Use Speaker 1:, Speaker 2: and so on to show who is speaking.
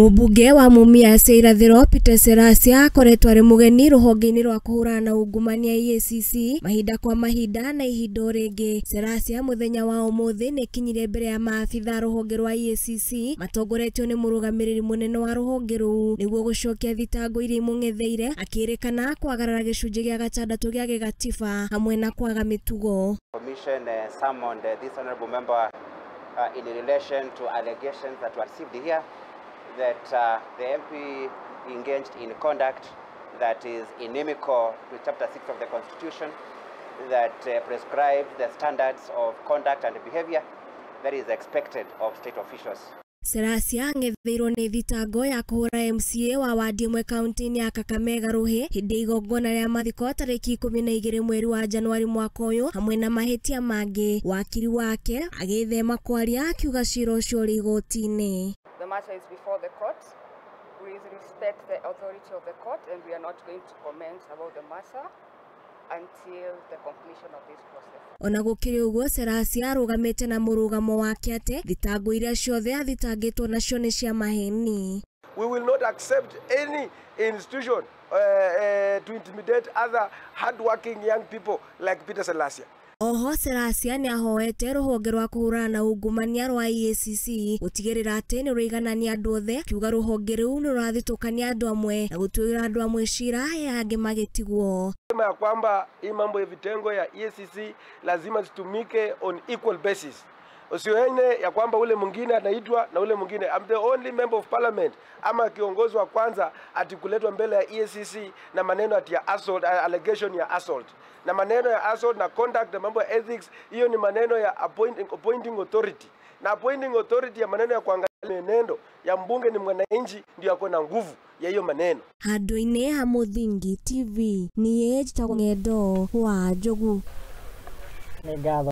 Speaker 1: Mũmbunge wa Mumias Irathĩro Peter Salasya akoretwo arĩ mũgeni rũhonge-inĩ rwa kũhũrana na ungumania EACC mahinda kwa mahinda na ihinda o rĩngĩ. Salasya mũthenya wa ũmũthĩ nĩekinyirie mbere ya maabitha rũhonge rwa EACC matongoretio nĩ mũrũgamĩrĩri mũnene wa rũhonge rũu nĩguo gũcokia thitango iria imũng'etheire akĩrĩkana kwagarara gĩcunjĩ gĩa gatandatũ gĩa gĩgatiba hamwe na kwaga mĩtugo.
Speaker 2: Commission summoned this honorable member in relation to allegations that were received here that the MP engaged in conduct that is inimical to Chapter 6 of the Constitution, that prescribes the standards of conduct and behavior that is expected of state officials.
Speaker 1: Salasya ang'etheirwo nĩ thitango ya kũhũra MCA wa wadi ĩmwe kaunti-inĩ ya Kakamega Rũhĩ hĩndĩ ya igongona rĩa mathiko tarĩki 12 mweri wa Januari mwaka ũyũ hamwe na mahĩtia mangĩ. Wakiri wake agĩthema kwaria akiuga cira ũcio ũrĩ igoti-inĩ.
Speaker 3: The matter is before the court. We respect the authority of the court and we are not going to comment about the matter until the completion of this process.
Speaker 1: Ona gũkĩrĩ ũguo, Salasya arũgamĩte na mũrũgamo wake atĩ thitango iria ciothe athitangĩtwo nacio nĩ cia maheni.
Speaker 4: We will not accept any institution to intimidate other hardworking young people like Peter Salasya.
Speaker 1: Oho Salasya nĩahoete rũhonge rwa kũhũrana na ungumania rwa EACC gũtigĩrĩra atĩ nĩrũiganania andũ othe, akiuga rũhonge rũu nĩrũrathitũkania andũ amwe na gũtuĩra andũ amwe cira aya angĩ magĩtigwo.
Speaker 4: Sema ya kwamba hii mambo ya vitengo ya EACC lazima zitumike on equal basis. Usione ya kwamba ule mwingine anaitwa na ule mwingine. I'm the only member of parliament ama kiongozi wa kwanza ati kuletwa mbele ya EACC na maneno ati ya assault, allegation ya assault. Na maneno ya assault na conduct na mambo ya ethics, hiyo ni maneno ya appointing authority. Na appointing authority ya maneno ya kuangalia menendo ya mbunge ni mwananchi ndio ako na nguvu ya hiyo maneno.
Speaker 1: Handũ-inĩ ha Mũthingi TV niĩ njĩtagwo Ng'endo wa Njogu.
Speaker 5: Nĩ ngatho.